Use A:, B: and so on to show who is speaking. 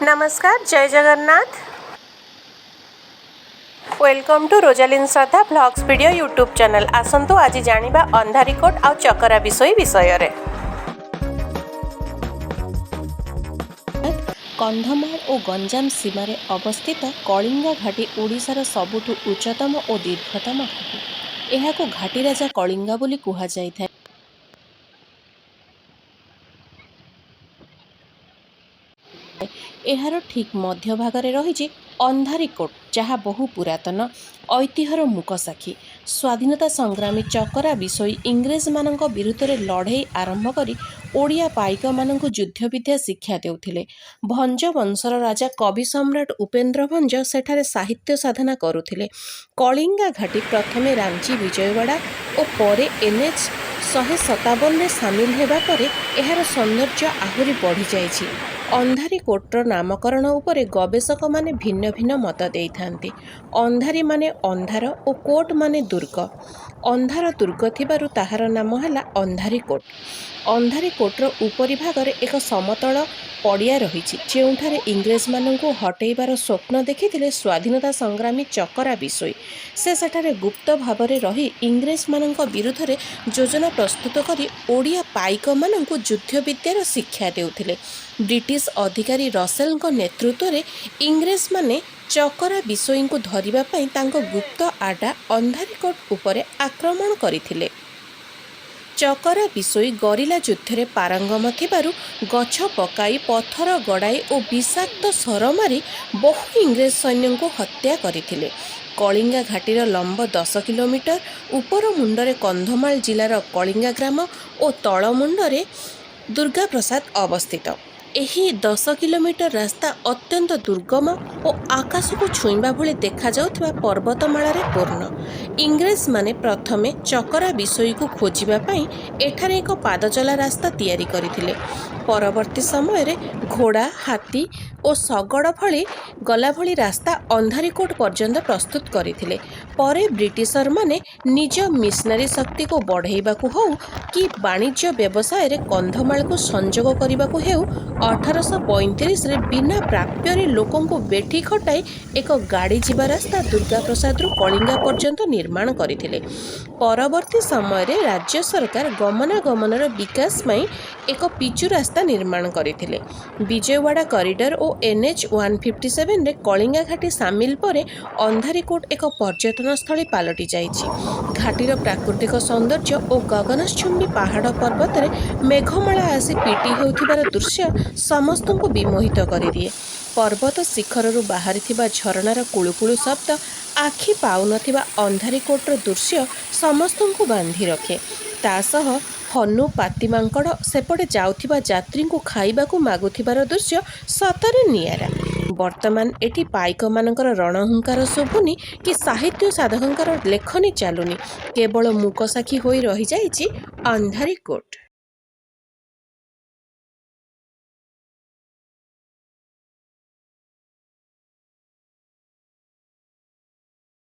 A: ନମସ୍କାର, ଜୟ Jagannath. Welcome to Rosalin Shraddha vlogs video YouTube channel. ଆସନ୍ତୁ, ଆଜି ଜାଣିବା ଅନ୍ଧାରିକୋଟ ଆଉ ଚକରା ବିଷୋଇ ବିଷୟରେ। କନ୍ଧମାଳ ଓ ଗଞ୍ଜାମ ସୀମାରେ ଅବସ୍ଥିତ କଳିଙ୍ଗା ଘାଟି ଓଡ଼ିଶାର ସବୁଠୁ ଉଚ୍ଚତମ ଓ ଦୀର୍ଘତମ ଘାଟି। ଏହାକୁ ଘାଟି ରାଜା କଳିଙ୍ଗା ବୋଲି କୁହାଯାଇଥାଏ। ଏହାର ଠିକ୍ ମଧ୍ୟଭାଗରେ ରହିଛି ଅନ୍ଧାରିକୋଟ, ଯାହା ବହୁ ପୁରାତନ ଐତିହ୍ୟର ମୂକସାକ୍ଷୀ। ସ୍ୱାଧୀନତା ସଂଗ୍ରାମୀ ଚକରା ବିଷୋଇ ଇଂରେଜମାନଙ୍କ ବିରୁଦ୍ଧରେ ଲଢ଼େଇ ଆରମ୍ଭ କରି ଓଡ଼ିଆ ପାଇକମାନଙ୍କୁ ଯୁଦ୍ଧବିଦ୍ୟା ଶିକ୍ଷା ଦେଉଥିଲେ। ଭଞ୍ଜ ବଂଶର ରାଜା କବି ସମ୍ରାଟ ଉପେନ୍ଦ୍ର ଭଞ୍ଜ ସେଠାରେ ସାହିତ୍ୟ ସାଧନା କରୁଥିଲେ। କଳିଙ୍ଗା ଘାଟି ପ୍ରଥମେ ରାଞ୍ଚି ବିଜୟୱାଡ଼ା ଓ ପରେ ଏନ୍ଏଚ୍ 157ରେ ସାମିଲ ହେବା ପରେ ଏହାର ସୌନ୍ଦର୍ଯ୍ୟ ଆହୁରି ବଢ଼ିଯାଇଛି। ଅନ୍ଧାରିକୋଟର ନାମକରଣ ଉପରେ ଗବେଷକମାନେ ଭିନ୍ନ ଭିନ୍ନ ମତ ଦେଇଥାନ୍ତି। ଅନ୍ଧାରୀ ମାନେ ଅନ୍ଧାର ଓ କୋଟ ମାନେ ଦୁର୍ଗ। ଅନ୍ଧାର ଦୁର୍ଗ ଥିବାରୁ ତାହାର ନାମ ହେଲା ଅନ୍ଧାରିକୋଟ। ଅନ୍ଧାରିକୋଟର ଉପରି ଭାଗରେ ଏକ ସମତଳ ପଡ଼ିଆ ରହିଛି, ଯେଉଁଠାରେ ଇଂରେଜମାନଙ୍କୁ ହଟେଇବାର ସ୍ୱପ୍ନ ଦେଖିଥିଲେ ସ୍ୱାଧୀନତା ସଂଗ୍ରାମୀ ଚକରା ବିଷୋଇ। ସେ ସେଠାରେ ଗୁପ୍ତ ଭାବରେ ରହି ଇଂରେଜମାନଙ୍କ ବିରୁଦ୍ଧରେ ଯୋଜନା ପ୍ରସ୍ତୁତ କରି ଓଡ଼ିଆ ପାଇକମାନଙ୍କୁ ଯୁଦ୍ଧବିଦ୍ୟାର ଶିକ୍ଷା ଦେଉଥିଲେ। ବ୍ରିଟିଶ ଅଧିକାରୀ ରସେଲଙ୍କ ନେତୃତ୍ୱରେ ଇଂରେଜମାନେ ଚକରା ବିଷୋଇଙ୍କୁ ଧରିବା ପାଇଁ ତାଙ୍କ ଗୁପ୍ତ ଆଡ୍ଡା ଅନ୍ଧାରିକୋଟ ଉପରେ ଆକ୍ରମଣ କରିଥିଲେ। ଚକରା ବିଷୋଇ ଗରିଲା ଯୁଦ୍ଧରେ ପାରଙ୍ଗମ ଥିବାରୁ ଗଛ ପକାଇ, ପଥର ଗଡ଼ାଇ ଓ ବିଷାକ୍ତ ଶର ମାରି ବହୁ ଇଂରେଜ ସୈନ୍ୟଙ୍କୁ ହତ୍ୟା କରିଥିଲେ। କଳିଙ୍ଗା ଘାଟିର ଲମ୍ବ 10 କିଲୋମିଟର। ଉପର ମୁଣ୍ଡରେ କନ୍ଧମାଳ ଜିଲ୍ଲାର କଳିଙ୍ଗା ଗ୍ରାମ ଓ ତଳ ମୁଣ୍ଡରେ ଦୁର୍ଗାପ୍ରସାଦ ଅବସ୍ଥିତ। ଏହି 10 କିଲୋମିଟର ରାସ୍ତା ଅତ୍ୟନ୍ତ ଦୁର୍ଗମ ଓ ଆକାଶକୁ ଛୁଇଁବା ଭଳି ଦେଖାଯାଉଥିବା ପର୍ବତମାଳାରେ ପୂର୍ଣ୍ଣ। ଇଂରେଜମାନେ ପ୍ରଥମେ ଚକରା ବିଷୋଇକୁ ଖୋଜିବା ପାଇଁ ଏଠାରେ ଏକ ପାଦଚଲା ରାସ୍ତା ତିଆରି କରିଥିଲେ। ପରବର୍ତ୍ତୀ ସମୟରେ ଘୋଡ଼ା, ହାତୀ ଓ ଶଗଡ଼ ଭଳି ଗଲା ଭଳି ରାସ୍ତା ଅନ୍ଧାରିକୋଟ ପର୍ଯ୍ୟନ୍ତ ପ୍ରସ୍ତୁତ କରିଥିଲେ। ପରେ ବ୍ରିଟିଶରମାନେ ନିଜ ମିଶନାରୀ ଶକ୍ତିକୁ ବଢ଼େଇବାକୁ ହେଉ କି ବାଣିଜ୍ୟ ବ୍ୟବସାୟରେ କନ୍ଧମାଳକୁ ସଂଯୋଗ କରିବାକୁ ହେଉ, 1835ରେ ବିନା ପ୍ରାପ୍ୟରେ ଲୋକଙ୍କୁ ବେଠି ଖଟାଇ ଏକ ଗାଡ଼ି ଯିବା ରାସ୍ତା ଦୁର୍ଗାପ୍ରସାଦରୁ କଳିଙ୍ଗା ପର୍ଯ୍ୟନ୍ତ ନିର୍ମାଣ କରିଥିଲେ। ପରବର୍ତ୍ତୀ ସମୟରେ ରାଜ୍ୟ ସରକାର ଗମନାଗମନର ବିକାଶ ପାଇଁ ଏକ ପିଚୁ ରାସ୍ତା ନିର୍ମାଣ କରିଥିଲେ। ବିଜୟୱାଡ଼ା କରିଡର ଓ ଏନ୍ଏଚ୍ 157ରେ କଳିଙ୍ଗା ଘାଟି ସାମିଲ ପରେ ଅନ୍ଧାରିକୋଟ ଏକ ପର୍ଯ୍ୟଟନସ୍ଥଳୀ ପାଲଟି ଯାଇଛି। ଘାଟିର ପ୍ରାକୃତିକ ସୌନ୍ଦର୍ଯ୍ୟ ଓ ଗଗନଚୁମ୍ବୀ ପାହାଡ଼ ପର୍ବତରେ ମେଘମାଳା ଆସି ପିଟି ହେଉଥିବାର ଦୃଶ୍ୟ ସମସ୍ତଙ୍କୁ ବିମୋହିତ କରିଦିଏ। ପର୍ବତ ଶିଖରରୁ ବାହାରିଥିବା ଝରଣାର କୁଳୁକୁଳୁ ଶବ୍ଦ, ଆଖି ପାଉନଥିବା ଅନ୍ଧାରିକୋଟର ଦୃଶ୍ୟ ସମସ୍ତଙ୍କୁ ବାନ୍ଧି ରଖେ। ତା ସହ ହନୁ, ପାତିମାଙ୍କଡ଼ ସେପଟେ ଯାଉଥିବା ଯାତ୍ରୀଙ୍କୁ ଖାଇବାକୁ ମାଗୁଥିବାର ଦୃଶ୍ୟ ସତରେ ନିଆରା। ବର୍ତ୍ତମାନ ଏଠି ପାଇକମାନଙ୍କର ରଣହୁଙ୍କାର ଶୁଭୁନି କି ସାହିତ୍ୟ ସାଧକଙ୍କର ଲେଖନୀ ଚାଲୁନି। କେବଳ ମୂକସାକ୍ଷୀ ହୋଇ ରହିଯାଇଛି ଅନ୍ଧାରିକୋଟ।